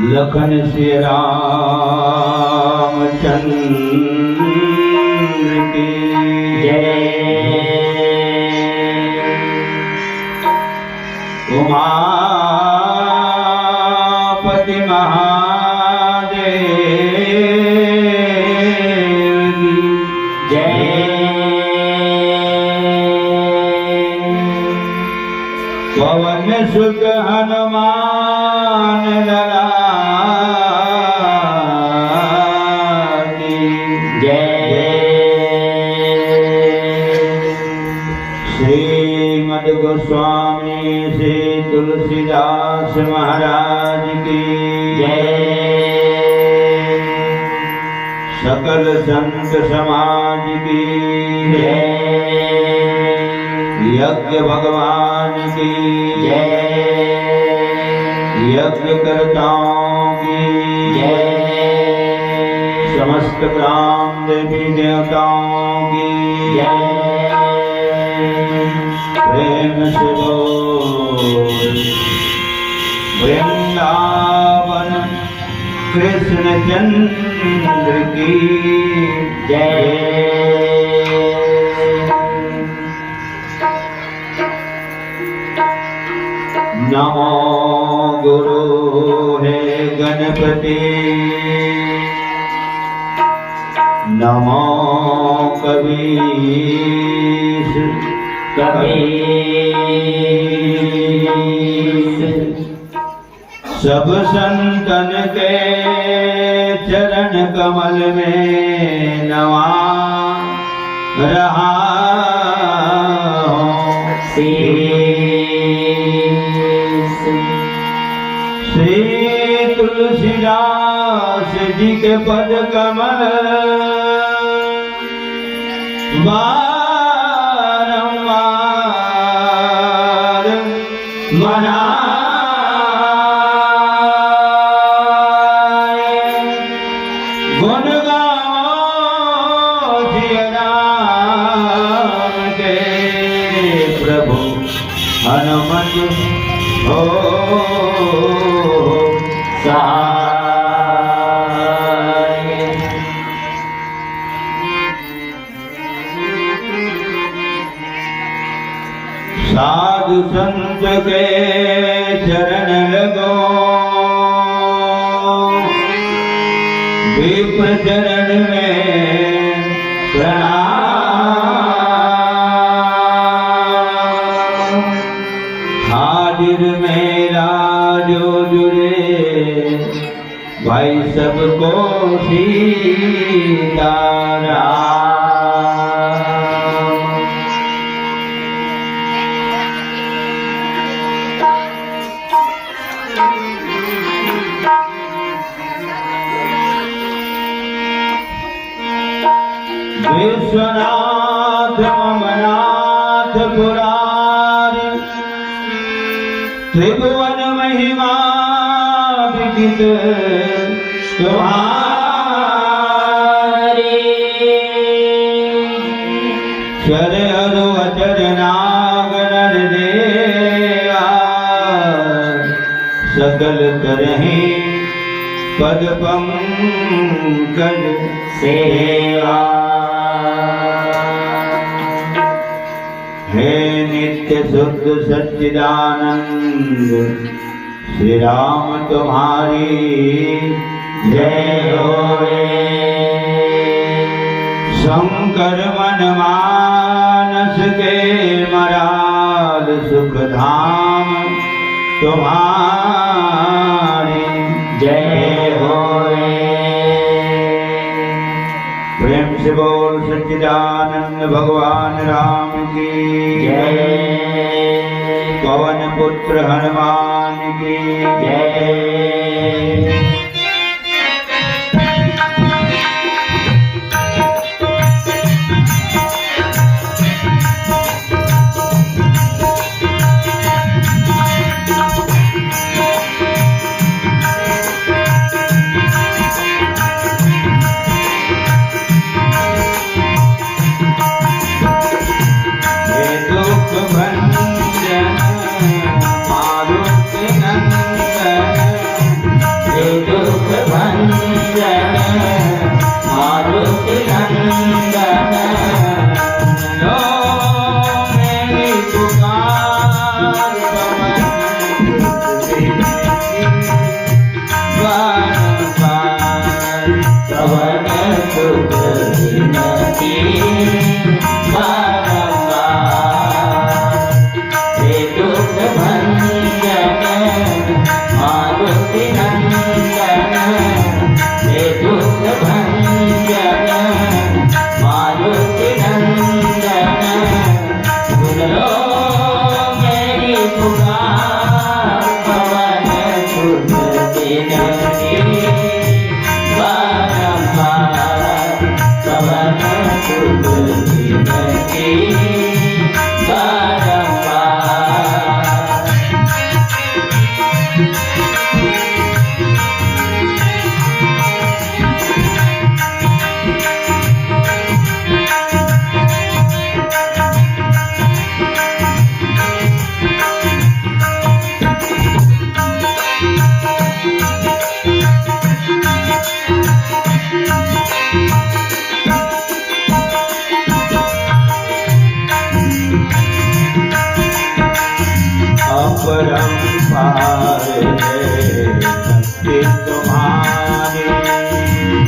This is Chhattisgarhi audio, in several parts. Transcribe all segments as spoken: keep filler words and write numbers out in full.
लखन सिया रामचंद्र की जय। उमापति महादेव की जय। पवन सुत हनुमान लला की जय। श्रीमद गोस्वामी श्री तुलसीदास महाराज की जय। सकल संत समाज की जय। यज्ञ भगवान की जय। यज्ञकर्ताओं की जय। समस्त ग्राम देवी देवताओं की जय। प्रेम से बोल वृंदावन कृष्ण चंद्र की जय। नमो गुरु हे गणपति, नमो कबीर कबीर। सब संतन के चरण कमल में नवा रहा हूँ शीश। श्री तुलसीदास जी के पद कमल बारंबार मनाए। गुण गाओ सिया राम के प्रभु हनुमत हो सहाय। साधु संत के चरण लगो, विप्र चरण में प्रणाम। हाजिर मेरा जो जुड़े, भाई सबको सीताराम। विश्वनाथ ममनाथ पुरारी, त्रिभुवन महिमा विदित तुम्हारी। चर अरु अचर नाग नर देवा, सकल करहिं पद पंकज सेवा। हे नित्य शुद्ध सच्चिदानंद श्री राम तुम्हारी जय होए। शंकर मन मानस के मराल सुख धाम तुम्हारी जय होए। प्रेम से बोल सच्चिदानंद भगवान राम की जय। पवन पुत्र हनुमान की जय। हे दुख भंजन मारुति नंदन, बारंबार पवन सुत विनती, बारंबार हे दुख भंजन मारुति नंदन, हे दुख भंजन मारुति नंदन, सुन लो मेरी पुकार, पवन सुत विनती, बारंबार पवन सुत विनती, बारंबार। अपरंपार है शक्ति तुम्हारी,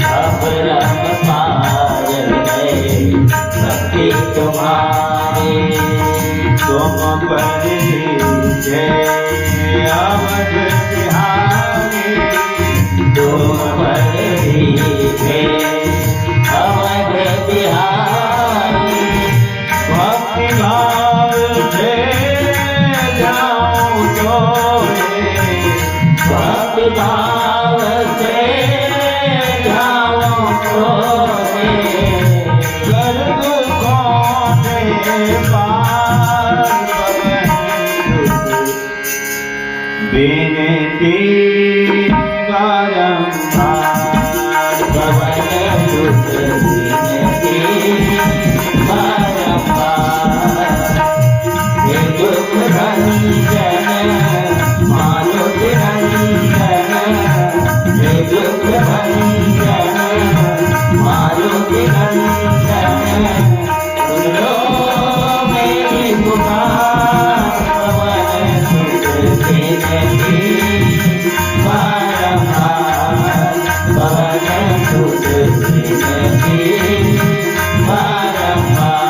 अपरंपार है शक्ति तुम्हारी। तुम पर रीझे अवध बिहारी, तुम पर रीझे अवध बिहारी। भक्ति भाव से जाऊं तो रे, भक्ति भाव से जाऊं तो रे, कर दो कौन पार विनती बारंबार, पवन सुत विनती बारंबार। हे दुख भंजन मारुति नंदन, हे दुख भंजन मारुति नंदन, सुन लो मेरी पुकार, पवन सुत विनती बारंबार, पवन सुत विनती बारंबार।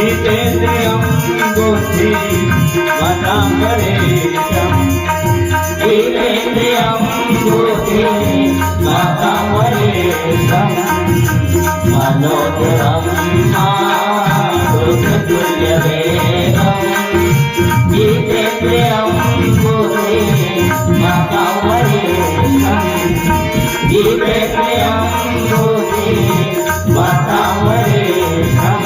जितेन्द्रियं बुद्धिमतां वरिष्ठम्। जितेन्द्रियं बुद्धिमतां वरिष्ठम्। मनोजवं मारुततुल्यवेगम्। जितेन्द्रियं बुद्धिमतां वरिष्ठम्। जितेन्द्रियं बुद्धिमतां वरिष्ठम्।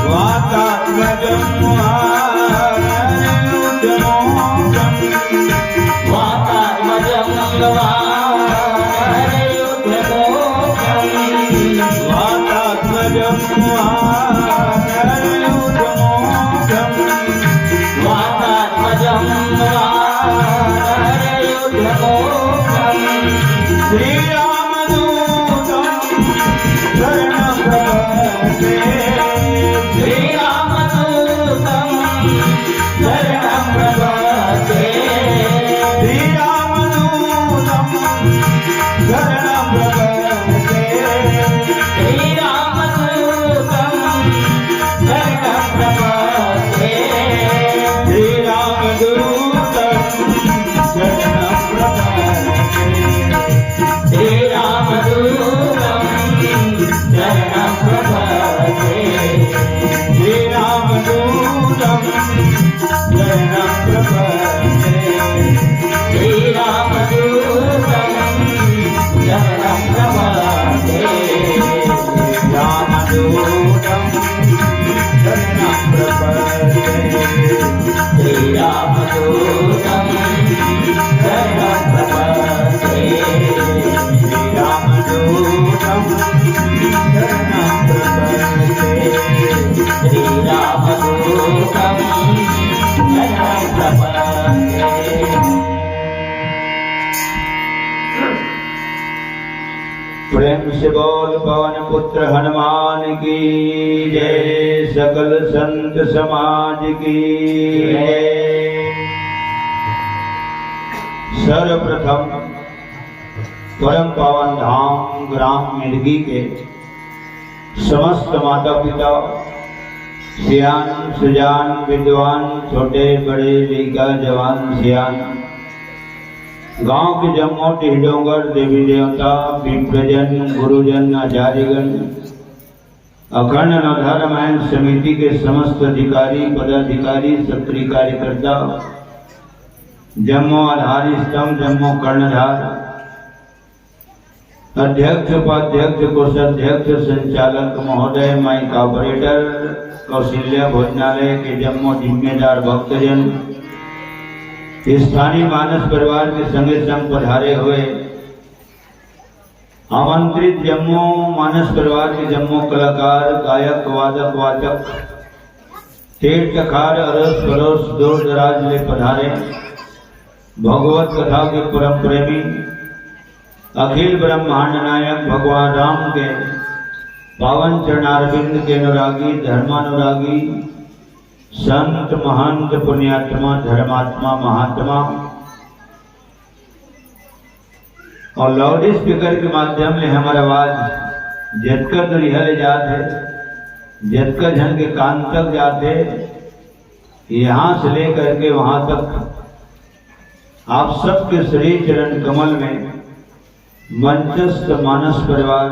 वातात्मजं वानरयूथमुख्यम्। वातात्मजं वानरयूथमुख्यम्। वातात्मजं वानरयूथमुख्यम्। वातात्मजं वानरयूथमुख्यम्। श्रीरामदूतं शरणं प्रपद्ये। श्रीरामदूतं शरणं प्रपद्ये। श्रीरामदूतं शरणं प्रपद्ये। श्रीरामदूतं शरणं प्रपद्ये। श्रीरामदूतं शरणं प्रपद्ये। श्रीरामदूतं शरणं प्रपद्ये। बोल पवन पुत्र हनुमान की जय, सकल संत समाज की जय। सर्वप्रथम परम पावन धाम ग्राम मिर्गी के समस्त माता पिता, सियान सुजान विद्वान, छोटे बड़े लइका जवान सियान, गांव के जम्मो टीह डोंगर देवी देवता, विप्रजन, गुरुजन, आचार्यगण, अखंड नवधा रामायण समिति के समस्त अधिकारी पदाधिकारी, सक्रिय कार्यकर्ता, जम्मो आधार स्तंभ, जम्मो कर्णधार, अध्यक्ष, उपाध्यक्ष, कोषाध्यक्ष, संचालक महोदय, माइक ऑपरेटर, कौशल्या भोजनालय के जम्मो जिम्मेदार भक्तजन, स्थानीय मानस परिवार के संगे संग पधारे हुए आमंत्रित जम्मो मानस परिवार के जम्मो कलाकार, गायक, वादक, वाचक, तीर्थ खार, अड़ोस पड़ोस, दूर दराज ले पधारे भगवत कथा के परम प्रेमी, अखिल ब्रह्मांड नायक भगवान राम के पावन चरणारविंद के अनुरागी, धर्मानुरागी, संत, महंत, पुण्यात्मा, धर्मात्मा, महात्मा, और लाउड स्पीकर के माध्यम ले हमर आवाज जतका दूरिहा ले जात हे, जतका झन के कान तक जात हे, यहाँ से लेकर के वहाँ तक आप सबके श्री चरण कमल में मंचस्थ मानस परिवार,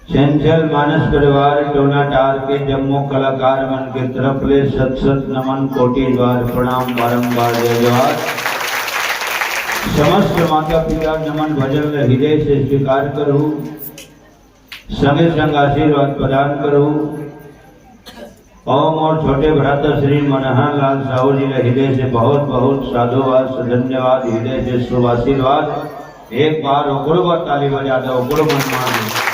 चंचल मानस परिवार टोनाटार के जम्मो कलाकार मन के तरफ ले शत शत नमन, कोटि बार प्रणाम, बारंबार जय जोहार। समस्त माता पिता नमन भजन ल हृदय से स्वीकार करहु, संगे संग आशीर्वाद प्रदान करहु। अउ मोर छोटे भ्राता श्री मनहर लाल साहू जी ल हृदय से बहुत बहुत साधुवाद, धन्यवाद, हृदय से शुभ आशीर्वाद। एक बार ओकरो बर ताली बजा दो, ओकरो मन मान लो।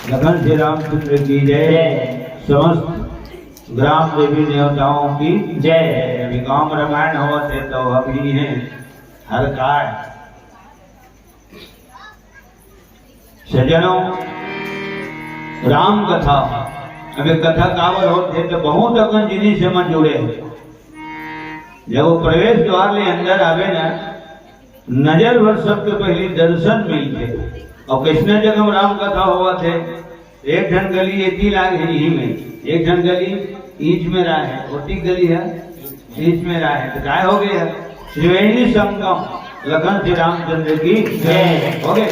लखन श्री रामचंद्र की जय। जय। समस्त ग्राम देवी देवताओं की जय। अभी गांव में रामायण होवत हे तो अभी हैं हर काय। सज्जनों, राम कथा, अब ये कथा काबर होत हे तो बहुत अकन जिनिस से मन जुड़े हे। जब वो प्रवेश द्वार ले अंदर आवे ना, नजर भर सबके पहली दर्शन मिलथे। और किसने जगह में राम कथा होवत हे, एक ठन गली एती लागे हे, इही में, एक ठन गली ईच में रहा है, ओती गली है, ईच में रहा है, तो काय हो गया? त्रिवेणी संगम, लखन श्री रामचंद्र की जय। हो गए।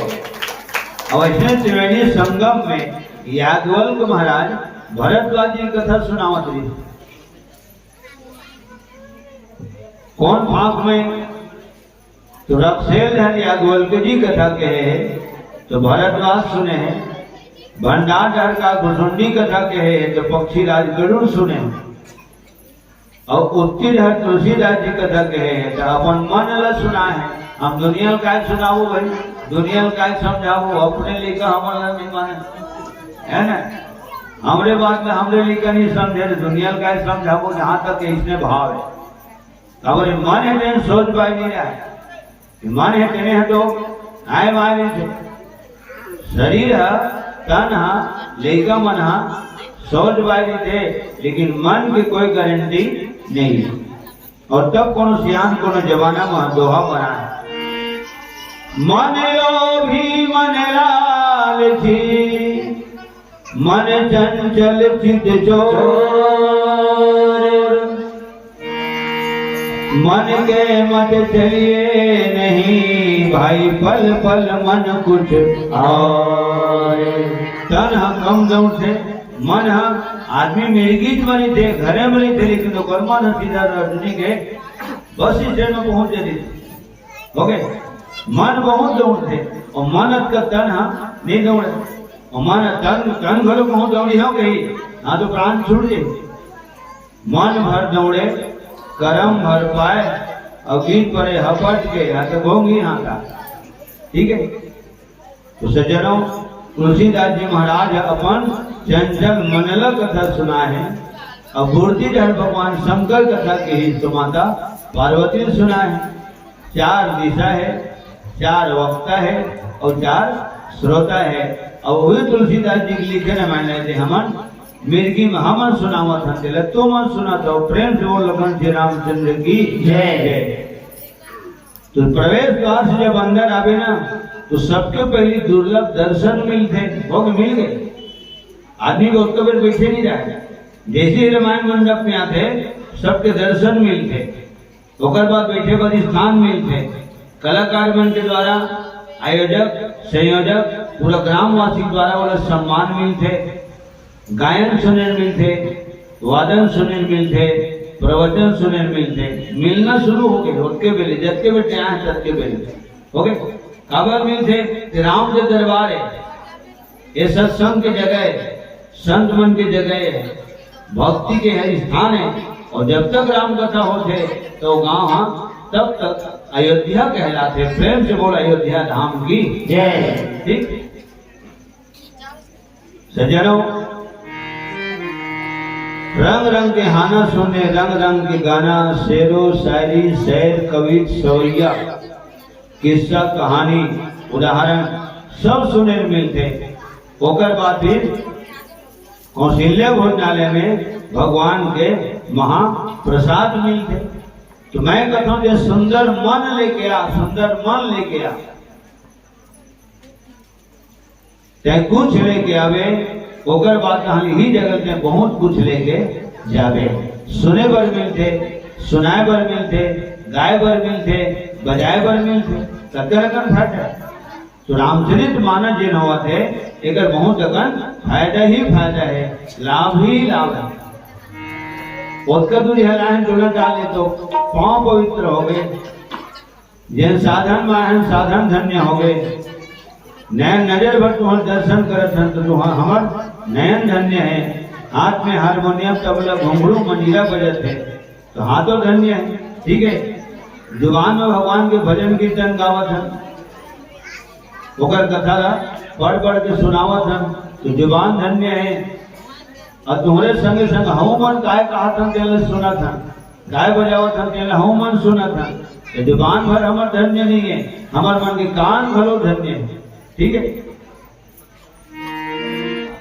अब ऐसे त्रिवेणी संगम में याज्ञवल्क्य महाराज भरद्वाज जी की कथा सुनावत रहे। कौन भाग में? तो रक्सेल धन याज्ञवल्क्य जी कथा कहे हे, तो भरद्वाज सुने हे। भंडार डहर का भुसुंडी कथा कहे हे, तो पक्षीराज गरुड़ सुने हे। और उत्ती डहर तुलसीदास जी कथा कहे हे, तो अपन मन ला सुनाए हे। हम दुनिया ल काय सुनाबो भाई, दुनिया ल काय समझाबो, अपने लइका हमन ला नहीं माने, है ना? हमरे बात में हमरे लइका नहीं समझे, तो दुनिया ल काय समझाबो, जहाँ तक इसने भाव हे। काबर ये मन हे तेन सोच पाए नहीं रहा है। ये मन हे तेने हे तो आए वाले थे। शरीर ह, तन ह, लइका मन ह, सोच पाए नहीं थे, लेकिन मन की कोई गारंटी नहीं है। और तब कोनो सियान कोनो जमाना में दोहा बना है, मन लोभी मन लालची, मन चंचल चित चोर, मन के मत चलिए नहीं भाई, पल पल मन कुछ और। तन ह कम दौड़थे, मन ह, आदमी मिर्गीच म रहिथे, घरे म रहिथे, लेकिन ओकर मन ह सीधा रजनी के बस स्टैंड में पहुंच जाथे। हो गए? मन बहुत दौड़थे, और मन अतका तन ह नहीं दौड़े। और मन तन, तन घलो बहुत दौड़ी हो गई, ना तो प्राण छूट जाए। मन भर दौड़े, करम भर पाए, और गिर पड़े हपट के, या तो घोंगी हाथा। ठीक है? तो सज्जनों, तुलसीदास जी महाराज अपन चंचल मन ल कथा सुनाए हे, और गुरती डहर भगवान शंकर कथा कहे हे, तो माता पार्वती ल सुनाए हे। चार दिशा हे, चार वक्ता हे अउ चार श्रोता हे। अउ वही तुलसीदास जी के लिखे रामायण हे, हमन मिर्गी में हमन सुनावत हन, तेला तुमन सुनत हव। प्रेम से बोल लखन श्री रामचंद्र की जय। जय। तो प्रवेश द्वार से जब अंदर आबे ना, तो सबके पहली दुर्लभ दर्शन मिलथे, हो गे, मिल गे। आदमी को ओतका बेर बैठे नहीं रहे, जैसे ही रामायण मंडप में आथे, सबके दर्शन मिलथे। ओकर बाद बैठे बर स्थान मिलथे, कलाकार मन के द्वारा, आयोजक, संयोजक, पूरा ग्रामवासी के द्वारा ओला सम्मान मिलथे, गायन सुने ल मिलथे, वादन सुने ल मिलथे, प्रवचन सुने ल मिलथे। मिलना शुरू हो गे, ओतके बेले, जतके बेर आए ततके बेले, हो गे। काबर मिलथे? ते राम के दरबार हे, ये सत्संग के जगह हे, संत मन के जगह हे, भक्ति के हे, स्थान हे। अउ जब तक राम कथा होथे, तो गांव ह तब तक अयोध्या कहलाथे। प्रेम से बोल, अयोध्या धाम की जय। ठीक, सज्जनों, रंग रंग के हाना सुने, रंग रंग के गाना, शेरो शायरी, शैर, कवित, सवैया, किस्सा, कहानी, उदाहरण सब सुने ल मिलथे। ओकर बाद फिर कौशल्या भोजनालय में भगवान के महाप्रसाद मिलथे। तो मैं कहता हूँ, जे सुंदर मन लेके आ, सुंदर मन लेके आ, ते कुछ लेके आबे, ओकर बाद कहानी ही जगत में बहुत कुछ लेके जाबे। सुने बर मिलथे, सुनाए बर मिलथे, गाए बर मिलथे, बजाए बर मिलथे, कतका रकम फायदा। तो रामचरित मानस जेन होवत हे, एकर बहुत अकन फायदा ही फायदा हे, लाभ ही लाभ हे। ओतका दूर हलाहन टोला डाले तो पांव पवित्र हो गे। जेन साधन में आए हन, साधन धन्य हो गे। नैन नजर भर तुहर दर्शन करत हन, तो तुहर हमर नयन धन्य हे। हाथ में हारमोनियम, तबला, घुंघरू, मंजीरा बजत हे, तो हाथों धन्य हे। ठीक हे, जुबान में भगवान के भजन कीर्तन गावत हन, ओकर कथा ला पढ़ पढ़ के सुनावत हन, तो जुबान धन्य हे। अउ तुहरे संगे संग हमू मन काय कहत हन, तेला सुनत हन, काय बजावत हन, तेला हमू मन सुनत हन। ये जुबान भर हमर धन्य नहीं हे, हमर मन के कान घलो धन्य हे। ठीक हे,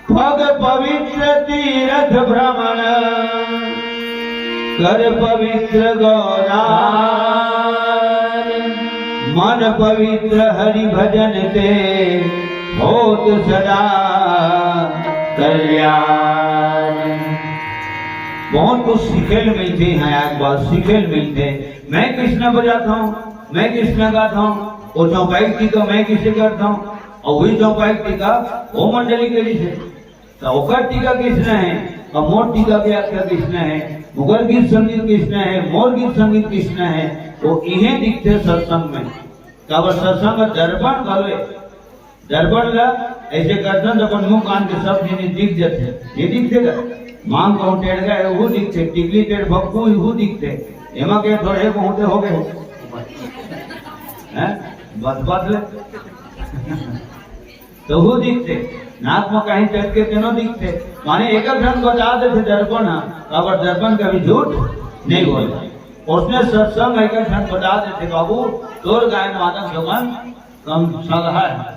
पग पवित्र तीरथ भ्रमण, कर पवित्र गौदान, मन पवित्र हरि भजन ते होत सदा कल्याण। बहुत कुछ सीखे ल मिलथे, इहाँ एक बात सीखे ल मिलथे। मैं कृष्णा बजात हूँ, मैं कृष्णा गात हूँ, वो चौपाई टीका मैं किसे करता हूँ, अउ वही चौपाई टीका वो मंडली के लिए। त ओकर टीका कृष्णा हे, अउ मोर टीका व्याख्या कृष्णा हे, ओकर गीत संगीत कृष्णा हे, मोर गीत संगीत कृष्णा हे। वो इहें दिखथे सत्संग में। काबर सत्संग दर्पण घलो हे। दर्पण ला ऐसे करथन त अपन मुंह कान के सब जिनिस दिख जथे। ये दिखथे का? मांग कहूं टेढ़ गए, वो दिखथे। टिकली टेढ़ भक्कू, वो दिखथे। एमा के थोड़े बहुते हो गए। हैं? बत बत ले। तो वो दिखथे, नाक में कहीं चढ़ के तेनो दिखथे। माने एक ठन बता देथे दर्पण ह, काबर दर्पण कभी झूठ नहीं बोले। उसने सत्संग एक ठन बता देथे, बाबू, तोर गायन वादन सुमन कम सलहा हे।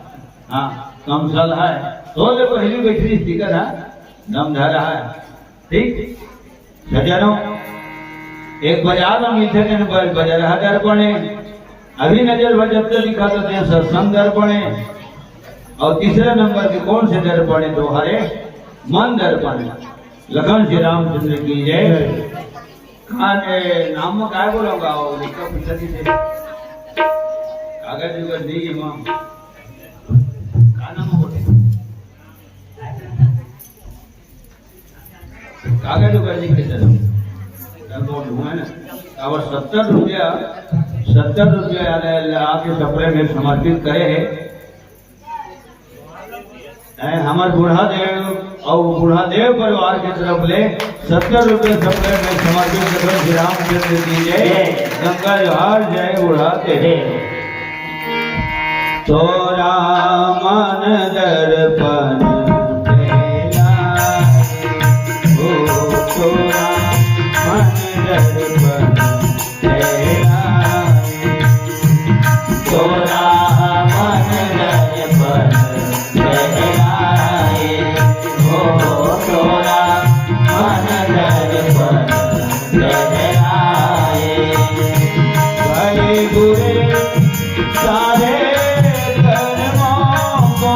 हाँ, कम सलहा हे। तोर ले पहली बैठरी स्पीकर है, दम धरा है। ठीक? सज्जनों, एक बजार में मिलथे, तेन ब-, बजरहा दर्पण हे। अभी नजर भर जब तक दिखा तो तेन सत्संग दर्पण हे। अउ तीसरे नंबर के कौन से दर्पण हे? तो हरे मन दर्पण हे। लखन श्री रामचंद्र की जय। कहाँ, ए, नाम में काय बोलोगा? वो लिखा पूछा थी से। कागज उगज नहीं है माँ। का नाम बोले? कागज उगज लिख के चलो। तब वो ढूंढे ना। अब सत्तर रुपया, सत्तर रुपया याद है, आके सपरे में समर्पित करे हे। हैं, हमर बूढ़ा देव अउ बूढ़ा देव परिवार के तरफ ले सत्तर रुपया सपरे में समर्पित करथन। श्री रामचंद्र की जय। गंगा जोहार, जय बूढ़ा देव। तोरा मन दर्पण तेरा, ओ तोरा मन दर्पण तेरा, तोरा बुरे सारे कर्मों को,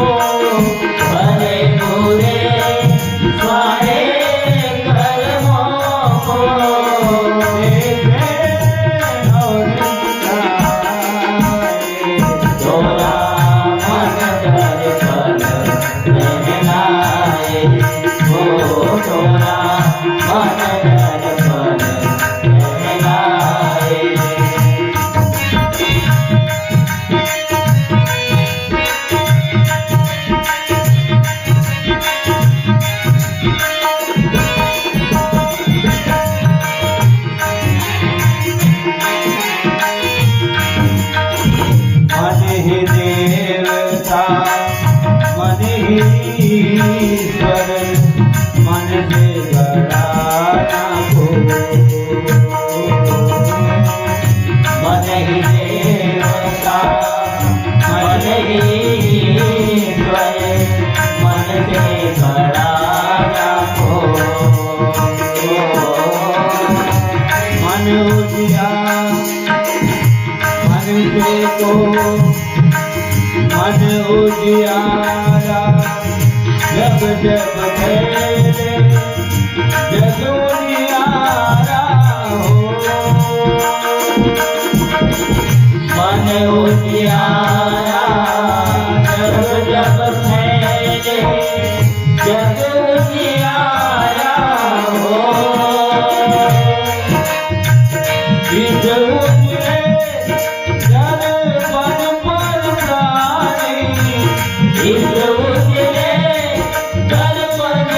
भले बुरे सारे कर्मों को, देखे और मिटाए। थोड़ा मन दर्पण पहनाए, ओ थोड़ा मन दर्पण पहनाए। मन ही देवता, मन ही ईश्वर, मन से बड़ा ना हो। मन ही देवता, मन ही ईश्वर, मन से बड़ा ना हो। मन उजिया, मन से को, मन उजियारा, जब जब फैले जग उजियारा हो। मन उजियारा जब जब फैले, जग उजियारा हो। इस उजले दर्पण पर प्राणी, इस उजले दर्पण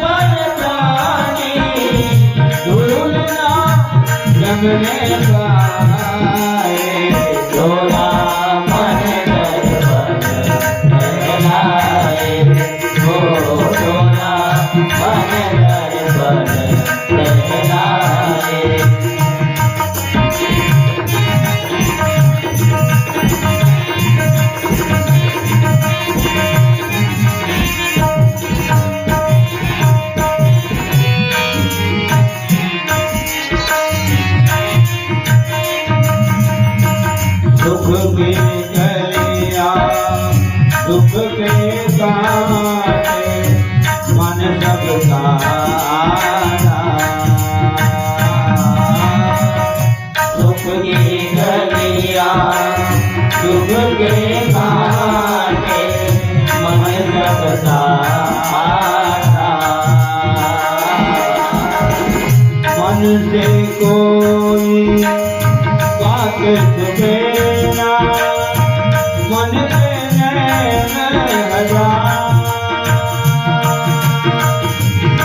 पर प्राणी, धूल ना जमने पाए। थोड़ा मन दर्पण पहनाए, ओ थोड़ा मन दर्पण पहनाए। सुख के कलिया, सुख के कांटे, मन सब सारा। सुख की गलियां, सुख के कांटे, मन जब सारा। मन से कोई बात छुपे ना, मन पे नैन हजार।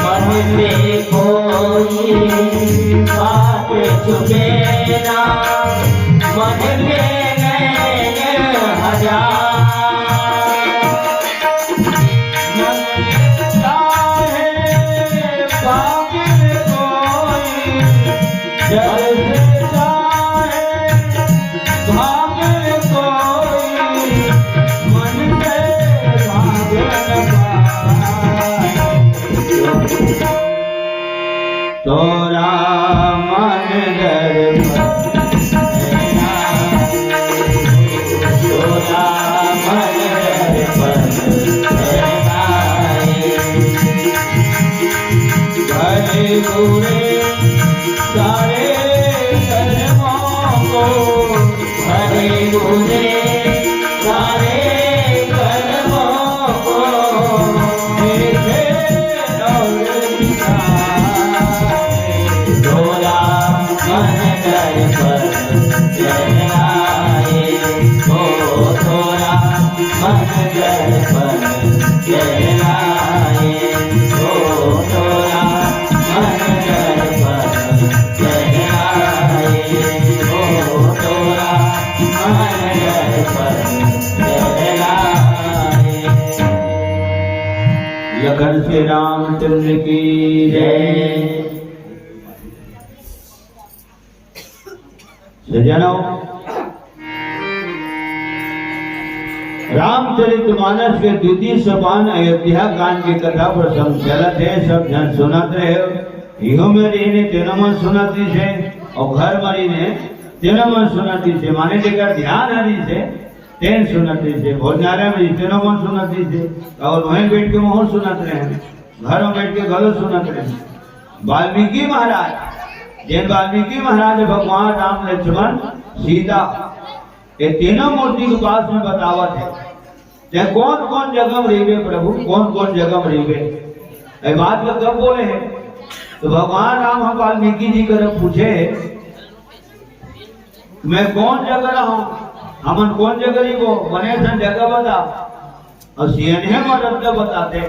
मन से कोई बात छुपे ना, मन पे नैन हजार। मन चाहे पागल कोई, जब से चाहे भागल कोई, मन से भाग न पाए। तोरा मन दर्पण, तोरा मन दर्पण पहनाए। भले बुरे सारे कर्मों को, भले बुरे सारे कर्मों को, देखे और मिटाए। थोड़ा मन दर्पण पहनाए, ओ थोड़ा मन दर्पण पहनाए, ओ थोड़ा मन दर्पण पहनाए, ओ थोड़ा मन दर्पण पहनाए। लखन श्री रामचंद्र की जय। सज्जनों, रामचरित मानस के द्वितीय सोपान अयोध्या कांड के कथा प्रसंग चलत हे, सब झन सुनत रहे। इहो में रहिने तेनो मन सुनत रहिसे, अउ घर में रहिने तेनो मन सुनत रहिसे, माने जेकर ध्यान हर रहिसे, तेन सुनत रहिसे, भोजनालय में तेनो मन सुनत रहिसे, अउ वहीं बैठ के महूं सुनत रहें, घर में बैठ के घलो सुनत रहें। वाल्मीकि महाराज, जेन वाल्मीकि महाराज भगवान राम, लक्ष्मण, सीता, ये तीनों मूर्ति के पास में बतावत हे, ते कौन कौन जगह में रहिबे प्रभु, कौन कौन जगह में रहिबे? ये बात को कब बोले हे? तो भगवान राम हम वाल्मीकि जी कर पूछे, मैं कौन जगह रहूं, हमन कौन जगह रहिबो, बने सन जगह बता। अउ सियनहे मन रद्दा बताथे,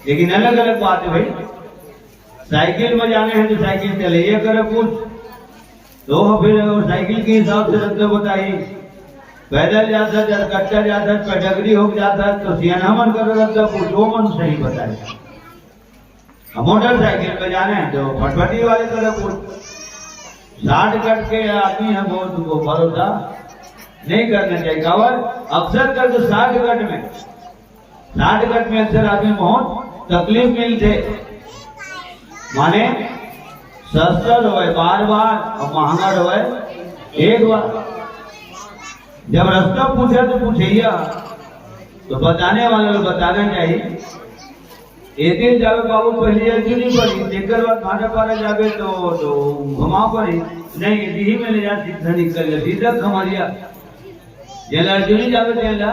लेकिन अलग-अलग बात हे भाई। साइकिल में जाने हे तो साइकिल चलइया कर पूछ, तो फिर वो साइकिल के हिसाब से रद्दा बताही। पैदल जात हस, चार कट्टा जात हस, पैडगरी होके जात हस, तो सियनहा मन कर रद्दा पूछ, वो मन सही बताही। अब मोटरसाइकिल पे जाने हैं तो फटफटी वाले तरह पूछ। शॉर्टकट के आदमी है, बहुत उनको भरोसा नहीं करना चाहिए। काबर अक्सर करके शॉर्टकट में, शॉर्टकट में अक्सर आदमी बहुत तकलीफ मिलथे। माने सस्ता रहे बार बार, अउ महंगा रहे एक बार। जब रस्ता पूछे तो पूछइया, तो बताने वाले को बताना चाहिए। एक दिन जावे बाबू, पहले अर्जुनी पड़ी, तेकर बाद भाटापारा जावे तो, तो घुमा पड़ी। नहीं, यदि ही में ले जा, सीधा निकल जा, सीधा खमरिया। जेला अर्जुनी जावे, तेला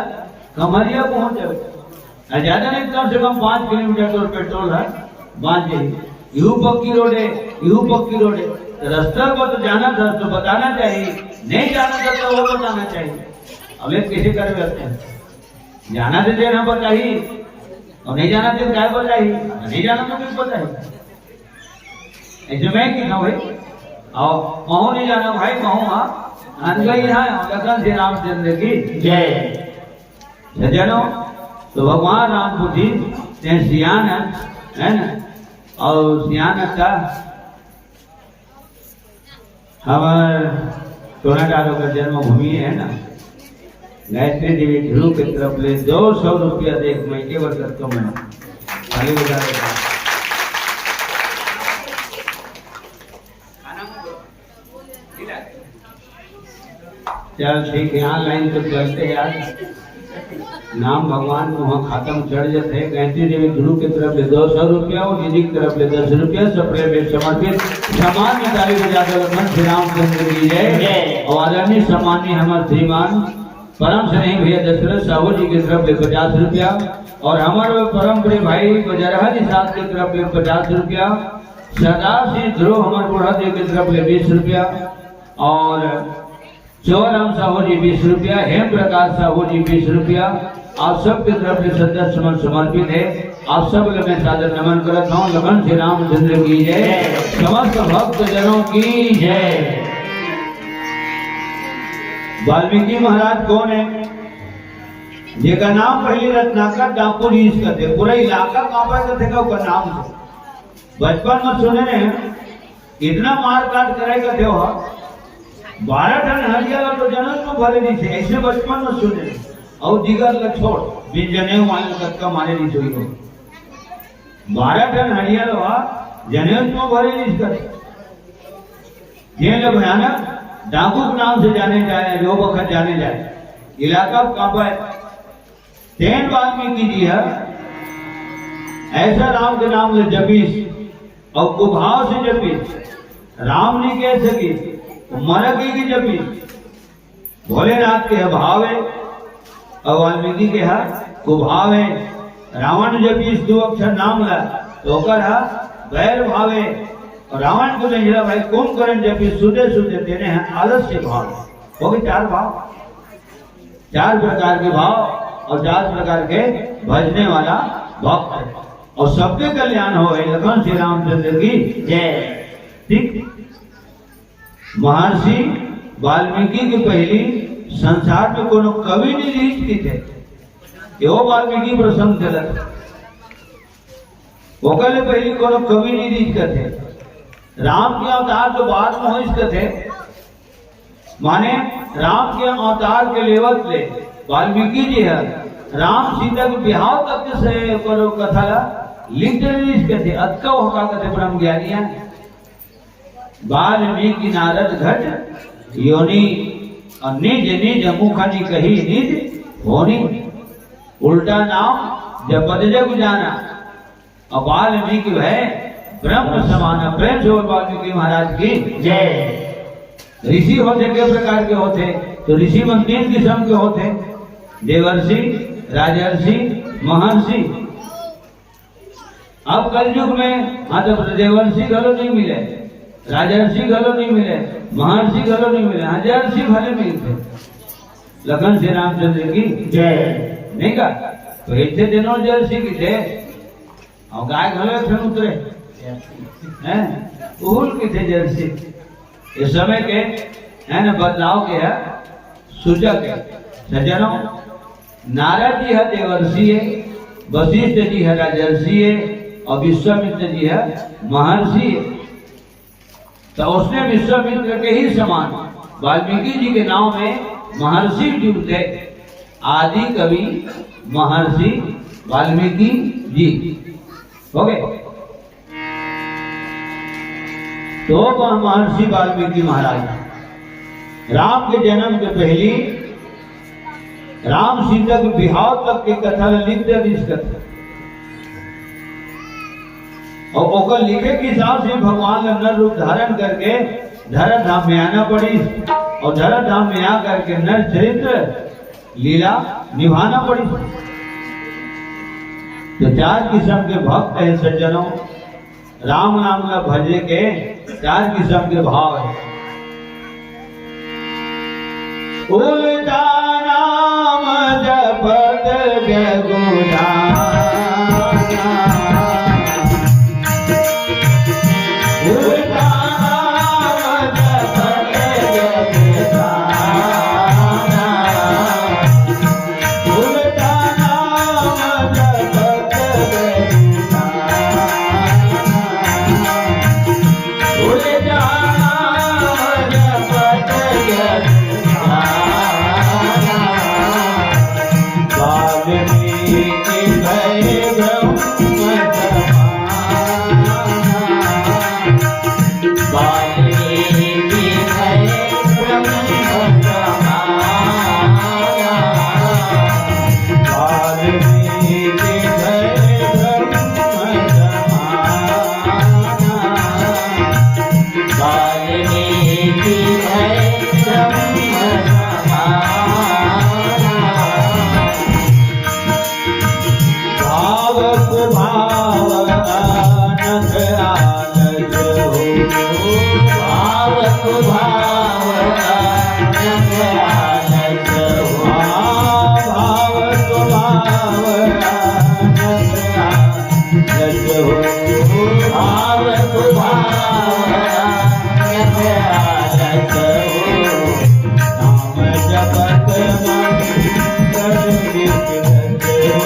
खमरिया पहुंच जावे। अउ ज्यादा नहीं, कम से कम पाँच किलोमीटर तो पेट्रोल है, बांध जाही। यू पक्की रोड है, यू पक्की रोड है। तो रस्ता पर तो जाना था, तो बताना चाहिए, नहीं जाना था, तो वो बताना चाहिए। अब ये कैसे कर सकते हैं? जाना तो देना बताही, अउ नहीं जाना तो काय बताही, नहीं जाना तो कुछ बताही। ऐसे मैं की ना भाई, अउ महूं नहीं जाना भाई, महूं हाँ, अनगई है, लखन श्री रामचंद्र की जय। सज्जनों, तो भगवान राम को जी, ते सियान है, है ना, अउ सियान का हमर टोनाटारो का जन्मभूमि है ना, गायत्री देवी ध्रुव के तरफ ले दो सौ रुपया देख, मैं के बरकत को मैं खाली बजा देता। चल ठीक है, यहाँ लाइन तो चलते यार। नाम भगवान को वहाँ खाता में चढ़ जाते हैं। गायत्री देवी ध्रुव की तरफ ले दो सौ रुपया और दीदी की तरफ ले दस रुपया, सबले में समर्पित। सम्मान में ताली बजा कर लखन श्री रामचंद्र की जय। जय। और आदरणीय सम्माननीय हमारे श्रीमान परम स्नेही भैया दशरथ साहू जी की तरफ ले पचास रुपया और हमारे परम प्रिय भाई बजरहा निषाद की तरफ ले पचास रुपया, सरदार सिंह ध्रुव हमारे बूढ़ा जी की तरफ ले बीस रुपया और शिवराम साहू जी बीस रुपया, हेम प्रकाश साहू जी बीस रुपया, आप सबके तरफ से श्रद्धा सुमन समर्पित है। आप सब लोग मैं सादर नमन करत हूँ। लखन श्री रामचंद्र की जय, समस्त भक्त जनों की जय। वाल्मीकि महाराज कौन है? जेकर नाम पहले रत्नाकर डाकू जी इसका थे, पूरा इलाका कांपा करथे का ओकर नाम से। बचपन में सुने रहे, इतना मार काट करे का देव ह, बारह ठन हरिया ला तो जनेऊ म भरे नइ थे, ऐसे बचपन में सुने। अउ जिगर ला छोड़, बिन जनेऊ वाले कतका मारे नइ थे। बारह ठन हरिया ला जनेऊ म भरे नइ थे। ये लो भयानक डाकू के नाम से जाने जाए, जो बखत जाने जाए, इलाका कांपे। तेन वाल्मीकि जी ह ऐसा राम के नाम ले जपिस अउ कुभाव से जपिस, राम नइ कह सकिस, मरक के जपिस। भोलेनाथ के ह भाव है अउ वाल्मीकि के ह कुभाव है। रावण जपिस दू अक्षर नाम ला तो ओकर ह बैर भाव है। अउ रावण के नइ ला भाई कुंभकर्ण जपिस सुते सुते, तेने ह आलस्य भाव है। हो गए चार भाव। चार प्रकार के भाव अउ चार प्रकार के भजने वाला भक्त है। अउ सबके कल्याण होए, लखन श्री रामचंद्र की जय। ठीक, महर्षि वाल्मीकि के पहिली संसार में कोनो कवि नइ रिहिस किथे, ये वो वाल्मीकि प्रसंग चलत। ओकर ले पहिली कोनो कवि नइ रिहिस कथे। राम के अवतार तो बाद में होइस कथे, माने राम के अवतार के लेवत ले वाल्मीकि जी ह राम सीता के बिहाव तक के से ओकर कथा ला लिख डरे रिहिस कथे। अतका ओकर कथे ब्रह्म ज्ञानी हे। वाल्मीकि नारद घट योनि अउ निज निज मुख निकही निज होनी। उल्टा नाम जपत जग जाना। अउ वाल्मीकि भए ब्रह्म समाना। प्रेम से बोल वाल्मीकि महाराज की जय। ऋषि होथे के प्रकार के होथे, तो ऋषि मन तीन किसम के होथे, देवर्षि, राजर्षि, महर्षि। अब कलयुग में हाँ तो देवर्षि घलो नहीं मिले, राजर्षि घलो नहीं मिले, महर्षि घलो नहीं मिले, हाँ जर्षि भले मिलथे। लखन से रामचंद्र की जय। नहीं का? तो इथे देनो जर्षि की जय। अउ गाय घलो एक ठन उतरे, हैं? उहुल किथे जर्षि। ये समय के, है ना, बदलाव के है, सूचक है। सज्जनों, नारद जी है देवर्षि है, वशिष्ठ जी है राजर्षि है, अउ विश्वामित्र जी है महर्षि है। तो उसने विश्वामित्र के ही समान वाल्मीकि जी के नाम में महर्षि जुड़ते, आदि कवि महर्षि वाल्मीकि जी। हो गए। तो वह महर्षि वाल्मीकि महाराज राम के जन्म के पहली राम सीता के बिहाव तक के कथा ल लिख दे रिहिस कथा। अउ ओकर लिखे के हिसाब से भगवान ल नर रूप धारण करके धरा धाम में आना पड़िस अउ धरा धाम में आ करके नर चरित्र लीला निभाना पड़िस। तो चार किसम के भक्त हे सज्जनों, राम नाम ला भजे के चार किसम के भाव हे। उल्टा नाम जपत जगु जाना। उल्टा नाम जपत जगु जाना। भावक भाव अनख आनंद हो। भावक भाव अनख आनंद हो। भावक भाव अनख आनंद हो। भावक भाव अनख आनंद हो। नाम जपत मंगल नित गत हो।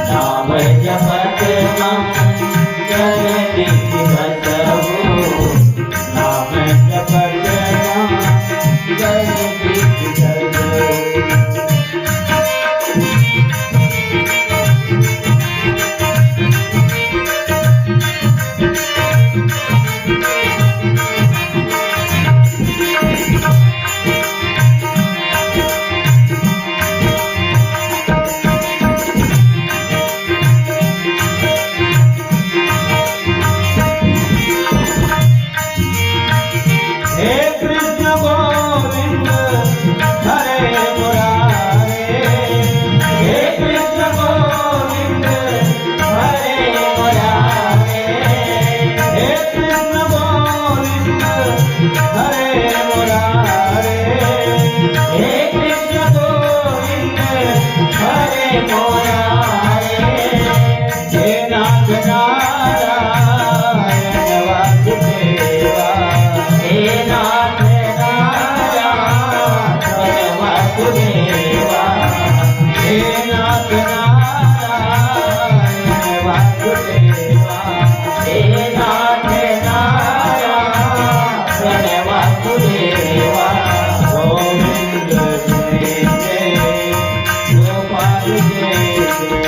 नाम जपत मंगल नित गत हो। नाम जपत मंगल नित गत हो। हे कृष्ण गोविंद हरे मुरारे। हे कृष्ण गोविंद हरे मुरारे। हे कृष्ण गोविंद हरे मुरारे। हे कृष्ण गोविंद हरे मुरारे। हे नाथ नारायण वासुदेवा। हे नाथ नारायण वासुदेवा। हे नाथ नारायण वासुदेवा। हे नाथ नारायण वासुदेवा। गोविंद जय जय गोपाल जय जय।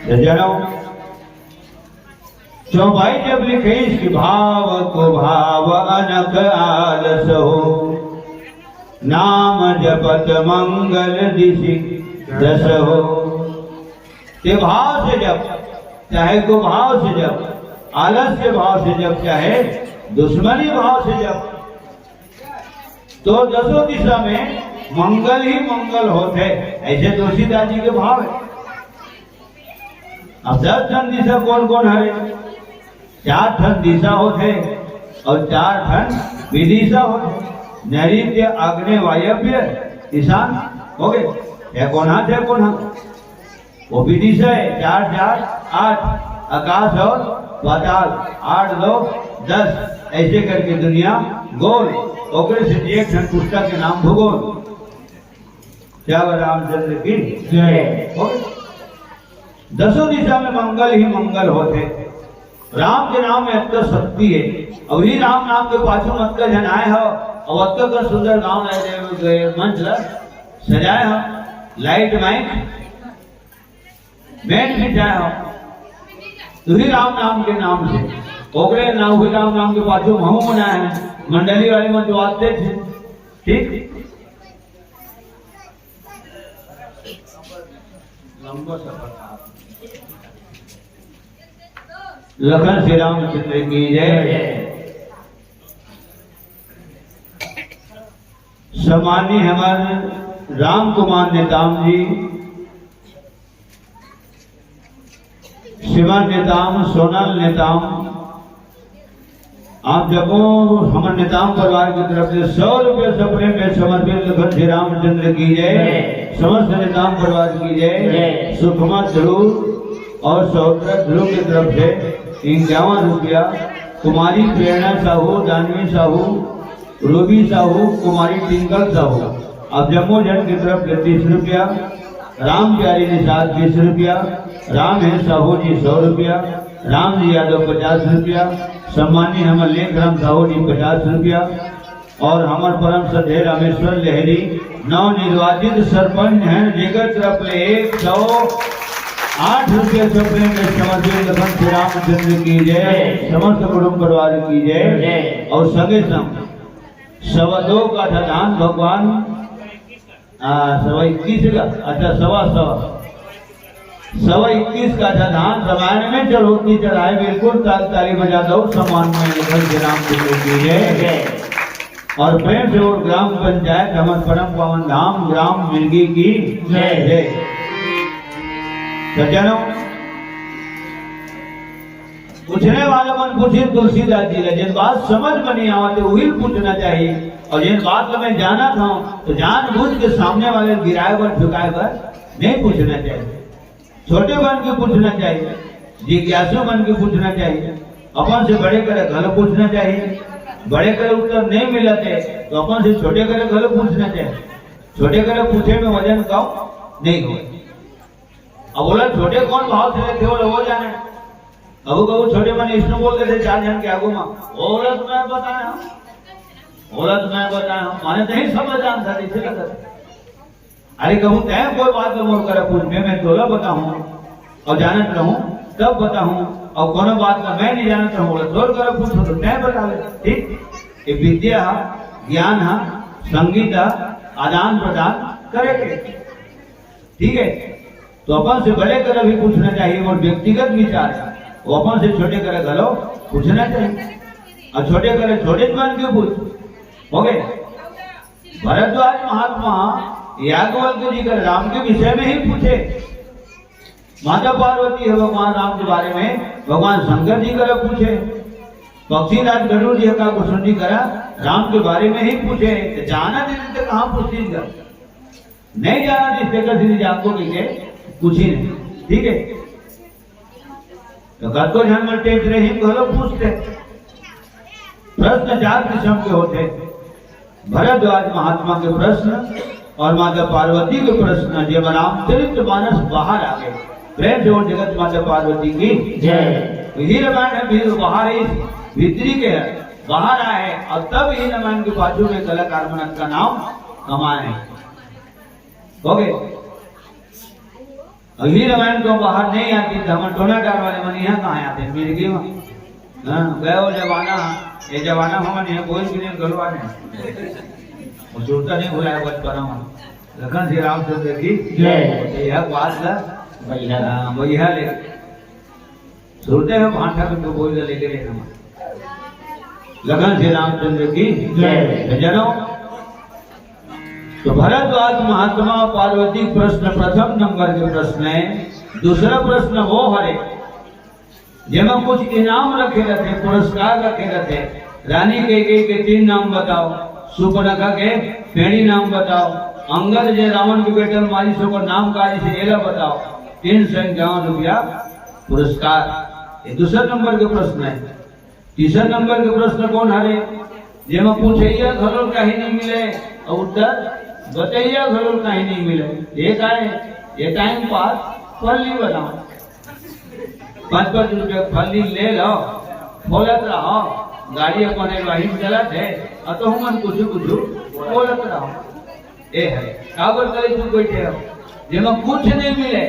सज्जनों, चौपाई जब लिखिस कि भाव कुभाव अनक आलस हो, नाम जपत मंगल दिसि दस हो। ते भाव से जप, चाहे कुभाव से जप, आलस्य भाव से जप, चाहे दुश्मनी भाव से जप, तो दसों दिशा में मंगल ही मंगल होथे। ऐसे तुलसीदास जी के भाव है। अब दस ठन दिशा कौन कौन हरे? चार ठन दिशा होथे और चार ठन विदिशा होथे। नैऋत्य, आग्नेय, वायव्य, ईशान, हो गए। या कोना थे कोना, वो विदिशा है। चार चार आठ, आकाश और पाताल, आठ दो दस, ऐसे करके दुनिया गोल। ओकरे से एक ठन पुस्तक के नाम भूगोल। क्या रामचंद्र की जय। हो गए। दसों दिशा में मंगल ही मंगल होथे। राम के नाम में अतका शक्ति है। अउ ही राम नाम के पाछू में अतका झन आए हो, अउ अतका का सुंदर गांव लाए दे, दे मंच ला सजाए हो, लाइट माइक बैंड भी जाए हो, तो ही राम नाम के नाम से ओकरे नाम, ही राम नाम के पाछू में हमू मनाए हैं। मंडली वाले मन तो आते थे, ठीक। लंबा सफर था। लखन श्री रामचंद्र की जय। सम्माननीय हमारे राम कुमार नेताम जी, शिवन नेताम, सोनल नेताम, आप जम्मो हमर नेताम परिवार की तरफ से सौ रुपये सपने में समर्पित लखन श्री रामचंद्र की जय, समस्त नेताम परिवार की जय, सुखमा ध्रुव और सहोदरा ध्रुव की तरफ से इक्यावन रुपया, कुमारी प्रेरणा साहू, दानवी साहू, रूबी साहू, कुमारी टिंकल साहू, आप जम्मो झन की तरफ से तीस रुपया, राम प्यारी निषाद बीस रुपया, राम है साहू जी सौ रुपया, राम जी यादव पचास रुपया, सम्मानी हमर लेखराम साहू जी पचास रुपया, और हमर परम श्रद्धेय रामेश्वर लहरी नवनिर्वाचित सरपंच हैं, जेकर तरफ ले एक सौ आठ रुपया सपने में समर्पित लखन श्री रामचंद्र की जय, समस्त कुटुंब परिवार की जय। और संगे संग सवा दो काठा धान भगवान, आ, सवा इक्कीस का, अच्छा, सवा सौ, सवा इक्कीस काठा धान रामायण में चढ़ौती चढ़ाए, बिल्कुल ताल ताली बजा दो, सम्मान में लखन श्री रामचंद्र की जय। और प्रेम से और ग्राम पंचायत हमर परम पावन धाम ग्राम मिर्गी की जय। सज्जनों, पूछने वाला मन पूछिन तुलसीदास जी ला, जेन बात समझ में नहीं आवत हे, उही पूछना चाहिए। और जेन बात ला मैं जानत हूँ, तो जानबूझ के सामने वाले गिराए बर, झुकाए बर नहीं पूछना चाहिए। छोटे मन के पूछना चाहिए, जिज्ञासु मन के पूछना चाहिए, अपन से बड़े करा घलो पूछना चाहिए। बड़े करा उत्तर नहीं मिलत हे, तो अपन से छोटे करा घलो पूछना चाहिए। छोटे करा पूछे में वजन कम नहीं होय। अब ओला छोटे कौन भाव से लेथे, ओला वो जाने। कभू कभू छोटे मन इसने बोल देथे चार झन के आगू में, "ओला तो मैं बताया हूँ, ओला तो मैं बताया हूँ, माने नहीं समझ जानता, नहीं समझ।" अरे कहूँ, "तैं कोई बात ला मोर करा पूछबे, मैं तोला बताहूँ, और जानत रहूँ तब बताहूँ, और कोनो बात ला मैं नहीं जानत रहूँ, ओला तोर करा पूछहूँ तो तैं बता दे।" ठीक, ये विद्या ह, ज्ञान ह, संगीत ह, आदान प्रदान करे के, ठीक है। तो अपन से बड़े करा भी पूछना चाहिए, और व्यक्तिगत विचार, वो अपन से छोटे करा घलो पूछना चाहिए। और छोटे करा छोटे मन के पूछ, हो गए। भरद्वाज महात्मा याज्ञवल्क्य जी करा राम के विषय में ही पूछे। माता पार्वती ह भगवान राम के बारे में भगवान शंकर जी करा पूछे। पक्षीराज गरुड़ जी ह काकभूषण जी करा राम के बारे में ही पूछे। तो जाना दे तो कहाँ पूछे जी? नहीं जाना दे, इसके कसी नहीं जान को कहिके पूछिन। ठीक है, तो कतको झन मन टेंट रही घलो पूछथे। प्रश्न चार किस्म के होथे। भरद्वाज महात्मा के प्रश्न और माता पार्वती के प्रश्न, जेमा रामचरित मानस बाहर आ गए। प्रेम से बोल जगत माता पार्वती की जय। तो ही रामायण है, भीतर बाहर ही, भीतरी के है, बाहर आए और तब ही रामायण के पाछू में कलाकार मन अतका नाम कमाए। हो गए। अभी रामायण तो बाहर नहीं आती, तो हमर टोना डार वाले मन यहाँ कहाँ आते? मिर्गी में। हाँ, गयो जमाना, ये जमाना हमन यहाँ कोई भी नहीं गलवाने। वो सुरता नहीं भुलाया बचपना में। लखन श्री रामचंद्र की जय। यह बात ला बढ़िया। हाँ, बढ़िया ले। सुनते हैं भांठा के तो बोल लेके लेना। लखन श्री रामचंद्र की जय। तो जनों, तो भरद्वाज महात्मा पार्वती प्रश्न प्रथम नंबर के प्रश्न है। दूसरा प्रश्न वो हरे, जेमा कुछ इनाम रखे रहते, पुरस्कार रखे रहते। रानी कैकेयी के तीन नाम बताओ, सुपनखा के पेड़ी नाम बताओ, अंगद जे रावण के बेटा मारिस ओकर नाम का, इसे एला बताओ। तीन सौ इक्यावन रुपया पुरस्कार। ये दूसरा नंबर के प्रश्न है। तीसरा नंबर के प्रश्न कौन हरे, जेमा पूछैया घलो कहीं नहीं मिले और उत्तर बतैया घलो कहीं नहीं मिले? ये का है? ये टाइम पास फल्ली बनाओ। पाँच पाँच रुपया फल्ली ले लो, बोलत रहो, गाड़ी अपन वही चलत है, और तो हमन कुछ कुछ बोलत रहो। ए है, काबर करे तू बैठे हो? जेमा कुछ नहीं मिले,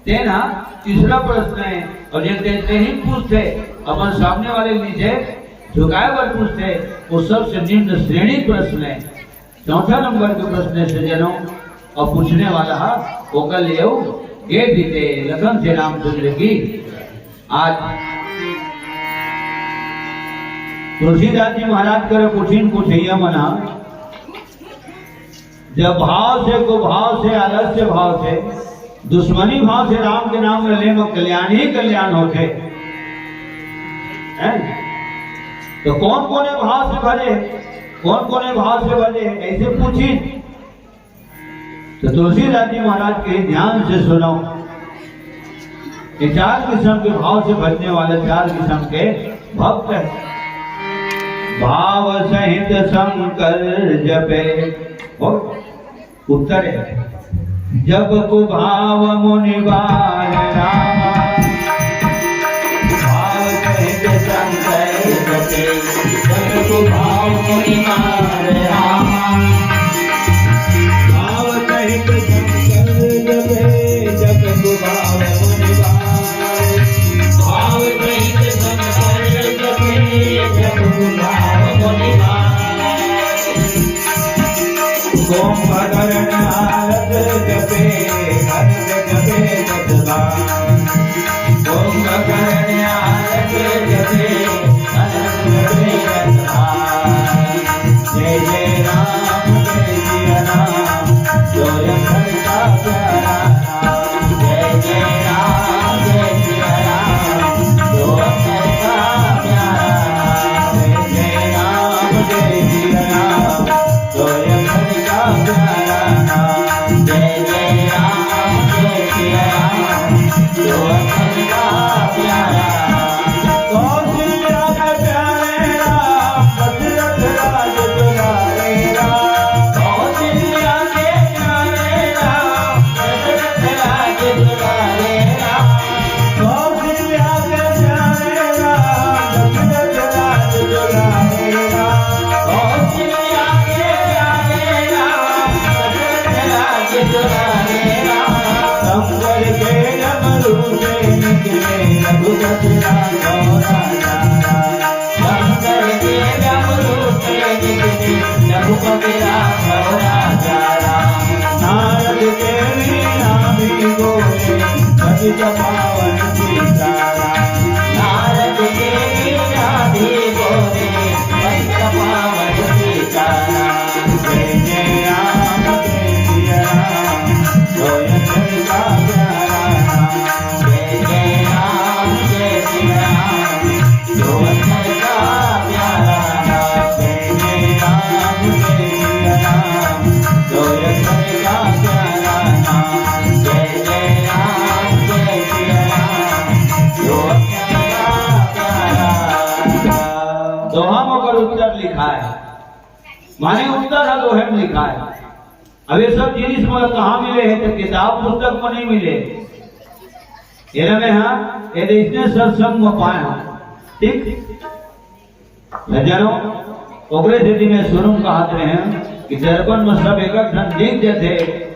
तेना तीसरा प्रश्न है। और जे ते, ते ही पूछते, अपन सामने वाले नीचे झुकाए बर पूछते, वो सबसे निम्न श्रेणी प्रश्न है। चौथा नंबर के प्रश्न है सज्जनों, और पूछने वाला है, ओकर ले ये भी थे, लखन श्री रामचंद्र की। आज तुलसीदास जी महाराज करे पूछिन पूछैया मना, जब भाव से, कुभाव से, आलस्य भाव से, दुश्मनी भाव से राम के नाम में ले में कल्याण ही कल्याण होते हैं। तो कौन कोने भाव से भजे, कौन कोने भाव से भजे, ऐसे पूछिन। तो तुलसीदास जी महाराज के ध्यान से सुनो, ये चार किस्म के भाव से भजने वाले चार किस्म के भक्त हैं। भाव सहित शंकर जपे, हो, उत्तर है, जप कुभाव मुनि बार रामा। भाव सहित शंकर जपे, जप कुभाव मुनि बार रामा। भाव सहित शंकर जपे, जप कुभाव मुनि बार। भाव सहित शंकर जपे, जप कुभाव मुनि बार। कुंभकर्ण आरत जपे, आरत जपे जपदा। कुंभकर्ण आरत जपे, आरत जपे जपदा। जय जय राम, जय जय राम, जो अक्षर का प्यारा नाम। जय जय राम, जय जय राम, जो अक्षर का प्यारा नाम। जय जय राम, जय जय राम, जो अक्षर का प्यारा नाम। जय जय राम, जय जय राम, जो अक्षर का प्यारा नाम। कौशल्या के प्यारे राम, दशरथ राज दुलारे राम। कौशल्या के प्यारे राम, दशरथ राज दुलारे राम। कौशल्या के प्यारे राम, दशरथ राज दुलारे राम। कौशल्या के प्यारे राम, दशरथ राज दुलारे राम। शंकर के डमरू से निकले रघुपति राघव राजा राम। शंकर के डमरू से निकले रघुपति राघव राजा राम। नारद के वीणा भी बोले, पतित पावन सीताराम। नारद के वीणा भी बोले, पतित पावन सीताराम। जय जय राम, जय सिया राम, जो अक्षर का प्यारा नाम। जय जय राम, जय सिया राम, जो अक्षर का प्यारा नाम। जय जय राम, जय सिया राम, जो अक्षर का प्यारा नाम। जय जय राम, जय सिया राम, जो अक्षर का प्यारा नाम। दोहा में ओकर उत्तर लिखाय, माने उत्तर ह दोहे में लिखाय। अब ये सब जिनिस मोला कहाँ मिले हे? तो किताब पुस्तक में नहीं मिले। एला मैं, हाँ, ये अइसने सत्संग में पाए हँव। ठीक? सज्जनों, ओकरे सेती मैं शुरू में कहत रहेंव, कि दर्पण में सब एक एक ठन दिख जथे,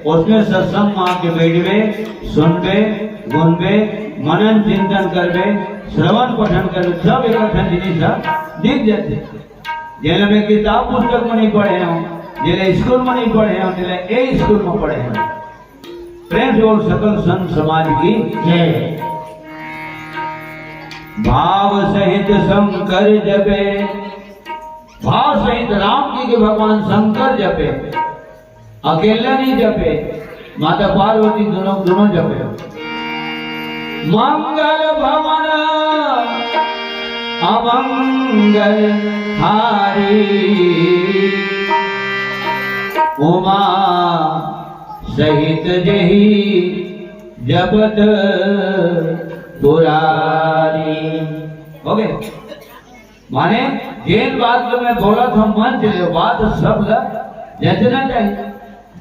उसमें सत्संग में आके बैठबे, सुनबे, गुनबे, मनन चिंतन करबे, श्रवण पठन करबे, सब एक एक ठन जिनिस ह दिख जथे। जेला मैं किताब पुस्तक में नहीं पढ़े हूँ, जेला स्कूल में नहीं पढ़े हूँ, जेला ए स्कूल में पढ़े हूँ। प्रेम से बोल सकल संत समाज की जय। भाव सहित शंकर जपे, भाव सहित राम जी के भगवान शंकर जपे, अकेला नहीं जपे, माता पार्वती दोनों, दोनों जपे। मंगल भवन अमंगल हारी, उमा सहित जही जपत पुरारी। हो गए? माने, जेन बात ल मैं बोलत हूँ, मन से ले, बात सब ला जचना चाहिए।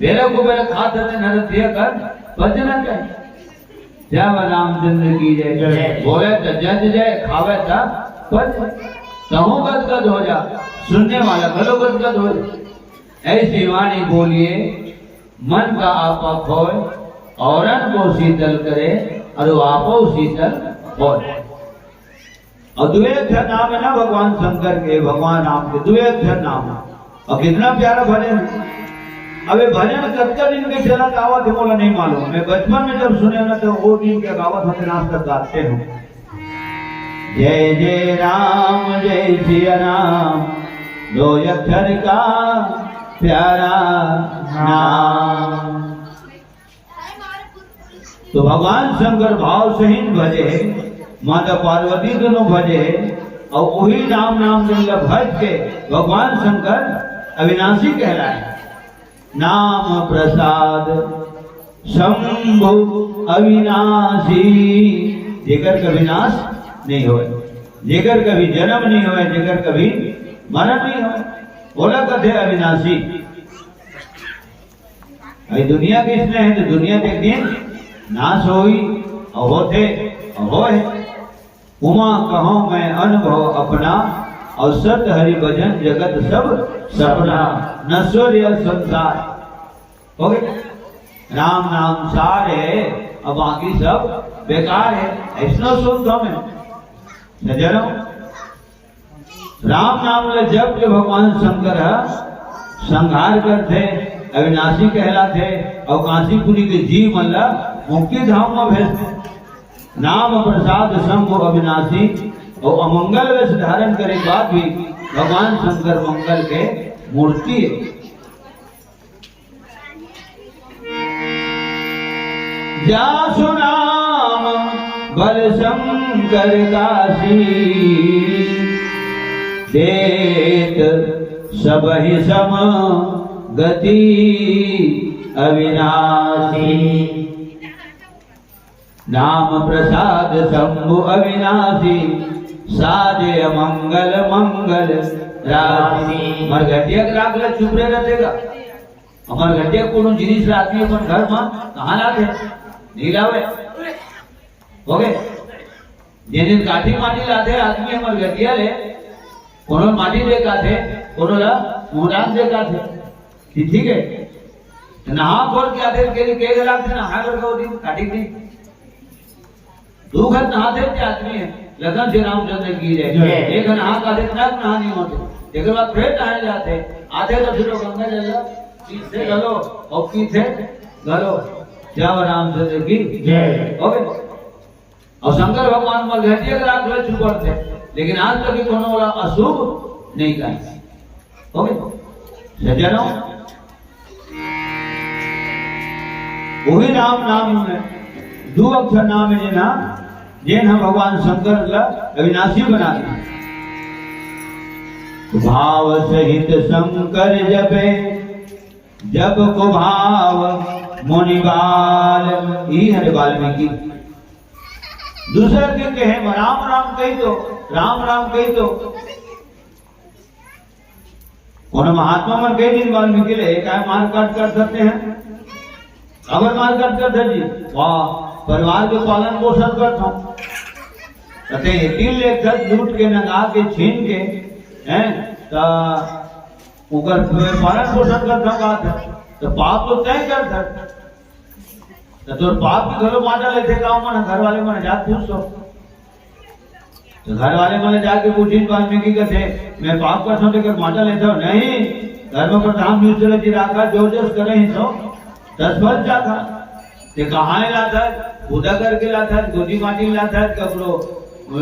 बेरा को बेरा खात रहते, नरक दिया कर बचना चाहिए। जय रामचंद्र की जय। जय। बोले तो जच जाए, खावे तो पच, तहूँ गदगद हो जा, सुनने वाला घलो गदगद हो जा। ऐसी वाणी बोलिए, मन का आपा खोए, औरन को शीतल करे, और वो आपो शीतल होए। और दुए अक्षर नाम है ना भगवान शंकर के, भगवान राम के, दुए अक्षर नाम है। और कितना प्यारा भजन है। अब ये भजन कतका दिन के चलत आवत है, मोला नहीं मालूम। मैं बचपन में जब सुने ना, तो वो दिन के गावत होते, आज तक गाते हूँ। जय जय राम, जय सिया राम, दो अक्षर का प्यारा नाम। तो भगवान शंकर भाव सहित भजे, माता पार्वती दोनों भजे, और वही राम नाम जिनला भज के भगवान शंकर अविनाशी कहलाए। नाम प्रसाद शंभु अविनाशी, जेकर कभी नाश नहीं होए, जेकर कभी जन्म नहीं होए, जेकर कभी मरण नहीं होए, ओला कथे अविनाशी। भाई, दुनिया के इसने है तो दुनिया के एक दिन नाश होई, और होथे, और होए। उमा कहो मैं अनुभव अपना, और सत हरि भजन जगत सब सपना। नश्वर यह संसार। हो गए? राम नाम सार है, अब बाकी सब बेकार है। ऐसनो सुनथों मैं, सज्जनों। राम नाम ल जप के भगवान शंकर ह संहार करथे, अविनाशी कहलाथे, और काशीपुरी के जीव मन ल मुक्ति धाम में भेजथे। नाम प्रसाद शंभु अविनाशी, और अमंगल वेश धारण करे के बाद भी भगवान शंकर मंगल के मूर्ति है। जासु नाम बल शंकर काशी, देत सबहि सम गति अविनाशी। नाम प्रसाद शंभु अविनाशी, साजे अमंगल मंगल राशि। मरघटिया के राख ले चुप रह रहते का? हमर घटिया कोनो जिनिस ला आदमी अपन घर म कहाँ लाथे? नहीं लावे। हो गए? जेन दिन काठी माटी लाथे आदमी हमर घटिया ले, कोनो माटी दे काथे, कोनो ला मुंगदान दे काथे। ठीक, ठीक है? तो नहा खोर के आथे, के, के लाथे नहा खोर के वो दिन काठी दिन। दू घर नहाथे ते आदमी है, लखन श्री रामचंद्र की जय। जय। एक नहा का देख ना नहा नहीं होते, एक बार फिर नहाए जाते, आते तो फिर वो गंगा जल ला, पीछे घलो और पीछे घलो। जय रामचंद्र की जय। ओके। और शंकर भगवान मरघटिया के राख ले चुपड़ थे, लेकिन आज तक भी कोनो वाला अशुभ नहीं कहा। ओके सज्जनों, वही राम नाम में दो अक्षर नाम है जेन ह, जेन ह भगवान शंकर ला अविनाशी बना दिया। भाव सहित शंकर जपे, जप को भाव मुनिबाल। यही हरे वाल्मीकि दूसर के कहे म राम राम कही तो, राम राम कही तो कोनो महात्मा मन कई दिन बाद निकले, "काय मार काट कर सकते हैं? काबर मार काट कर दे जी?" "वाह, परिवार के पालन पोषण करता हूँ।" कहते हैं, "ये तीन लेख लूट के, नंगा के, छीन के, हैं, त ओकर पालन पोषण करथव का? त पाप तो तैं करथस। त तोर बाप के घलो माटा लेथे का? मन घर वाले मन जात पूछ तो। त घर वाले मन जाके पूछिन, वाल्मीकि कथे, "मैं पाप करथव तेकर माटा लेथव?" "नहीं, धर्म प्रधान युधिष्ठिर जी राखा, जो जस करे ही सो तस फल चाखा।" ते कहाँ ले लाथस? पूजा करके लाथस, गोदी माटी लाथस, ककरो, अ,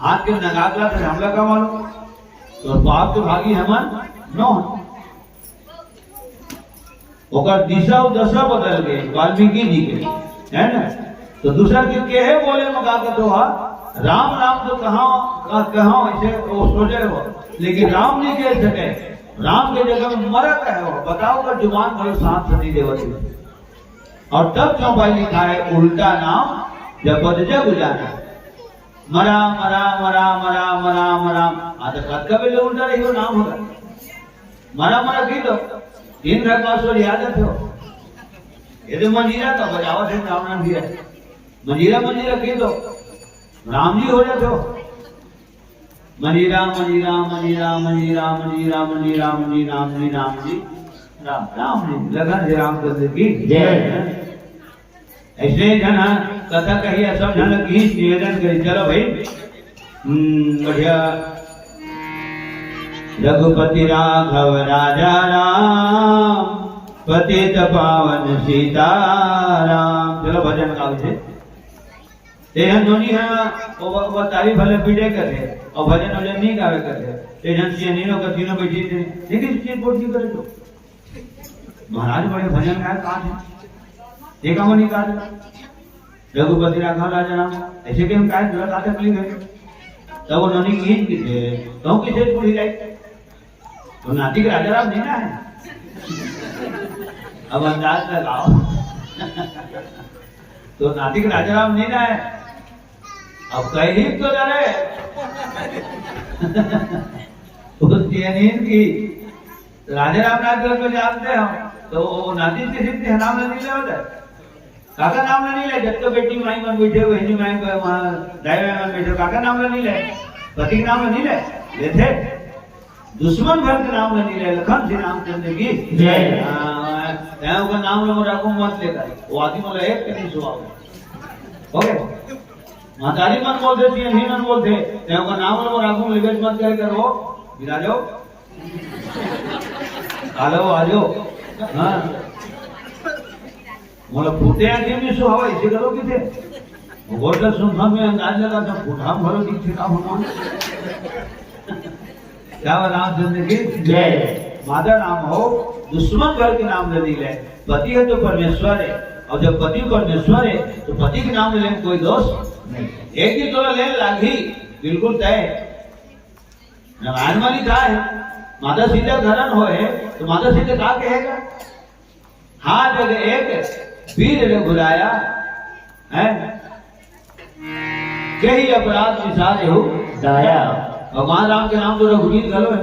हाथ के नगात लाथस, हमला का मालूम? तोर बाप तो भागी हमन नोहन। ओकर दिशा अउ दशा बदल गे वाल्मीकि जी के, है ना? तो दूसर के केहे बोले म का कथे हा, "राम राम तो कहा, कहा, कहा," ऐसे वो सोचे हो, लेकिन राम नहीं कह सके। राम के जगह में मरत है वो, बताओ, का जुबान घलो साथ नहीं देवत है। अउ तब चौपाई लिखा है, "उल्टा नाम जपत जग जाना।" मरा, मरा, मरा, मरा, मरा, मरा। आ, तो कतका बेर ले उल्टा रही हो नाम होगा। मरा, मरा की तो दिन भर पाँच सौ याद रखे हो। ये तो मंजीरा का बजावत है, राम नाम दिया। मंजीरा, मंजीरा की तो राम जी हो जाते हो। Money Ram, money Ram, money Ram, money Ram, money Ram, money Ram, money Ram, money Ram, money Ram, money Ram, money Ram, money Ram, money लगन श्री रामचंद्र की जय। ऐसे जन कथा कही, सब जन की निवेदन करी। चलो भाई, हम्म, बढ़िया। रघुपति राघव राजा राम, पतित पावन सीताराम। चलो भजन गाओ जी। तेहन नोनी हा, वो, वो तारीफ वाले पीढ़े करथे, अउ भजन वजन नहीं गावे करथे। तेहन सियानी नो का तीनों बैठी थे, लेकिन चीज बोल की करे तो। महाराज बड़े भजन गाए, कहाँ थे? देखा वो नहीं गाते। रघुपति राघव राजा राम, ऐसे के हम गाए, जरा गाते बोली गए। तब वो नोनी की थे, तो किसे पूरी गाई? तो नाती के राजा राम नहीं ना है। अब अंदाज लगाओ। तो नाती के राजा राम नहीं ना है। अब कहीं तो डरे। उसकी अनियन की राजा राम नाथ को जानते हो, तो वो नाती के सिद्ध है, नाम नहीं ले होता। काकर नाम ल नहीं ले, जब तो बेटी माई मन बैठे, बहिनी माई मन, दाई माई मन बैठे, काकर नाम ल नहीं ले, पति के नाम ल नहीं ले, लेथे। दुश्मन भर के नाम ल नहीं ले, लखन श्री रामचंद्र की जय। हाँ, तैं ओकर नाम ल मोर आगू मत लेकर, वो आदमी मोला एक के नहीं सुहावे। हो गए? महतारी मन बोलथे, सियानी मन बोलथे, तैं ओकर नाम ल मोर आगू लेबे मत करे कर, वो गिरा जाओ। आलो, आलो। हाँ। मोला फूटे आंखें में सुहावा, इसे करो किथे? गोटा सुनफा में अंदाज लगा था, फूटा भरो दिख छिटा होना। क्या रामचंद्र की जय। माता नाम हो, दुश्मन भर के नाम ले ले। पति है तो परमेश्वर है, और जब पति परमेश्वर है, तो पति के नाम लेने में कोई दोष नहीं। एक ही तो ले लागी, बिल्कुल तय। रामायण में लिखा है, माता सीता के हरण होए, तो माता सीता का कहेगा? हा जग एक वीर रघुराया, हैं? कही अपराध विसारे हो दाया। भगवान राम के नाम तो रघुवीर घलो है,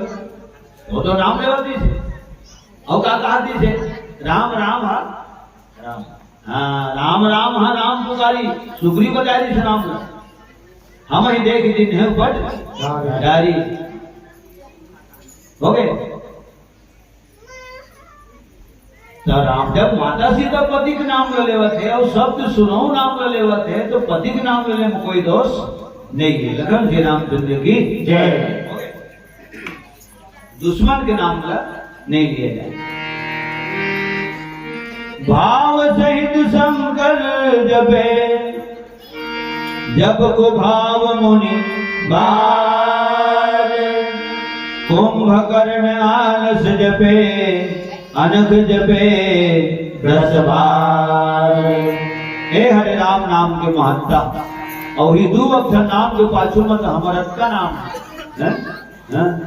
वो तो नाम लेवत नहीं थे। और का कहा थे? राम राम हा राम। हाँ, राम राम हा राम पुकारी, सुग्रीव बताए दिस राम ला। हम ही देख दिन है बट डारी। हो गए? तो राम जब माता सीता पति के नाम ल लेवत है और शब्द सुनो नाम ल लेवत है, तो पति के नाम लेने में कोई दोष नहीं है। लखन श्री रामचंद्र की जय। दुश्मन के नाम ल नहीं लिया जाए। भाव सहित शंकर जपे, जप को भाव मुनि बार। कुंभकर्ण आलस जपे, अनख जपे दस बार। ए हरे राम नाम के महत्ता, और ये दू अक्षर नाम के पाछू में तो हमर अतका नाम है, हैं? हैं?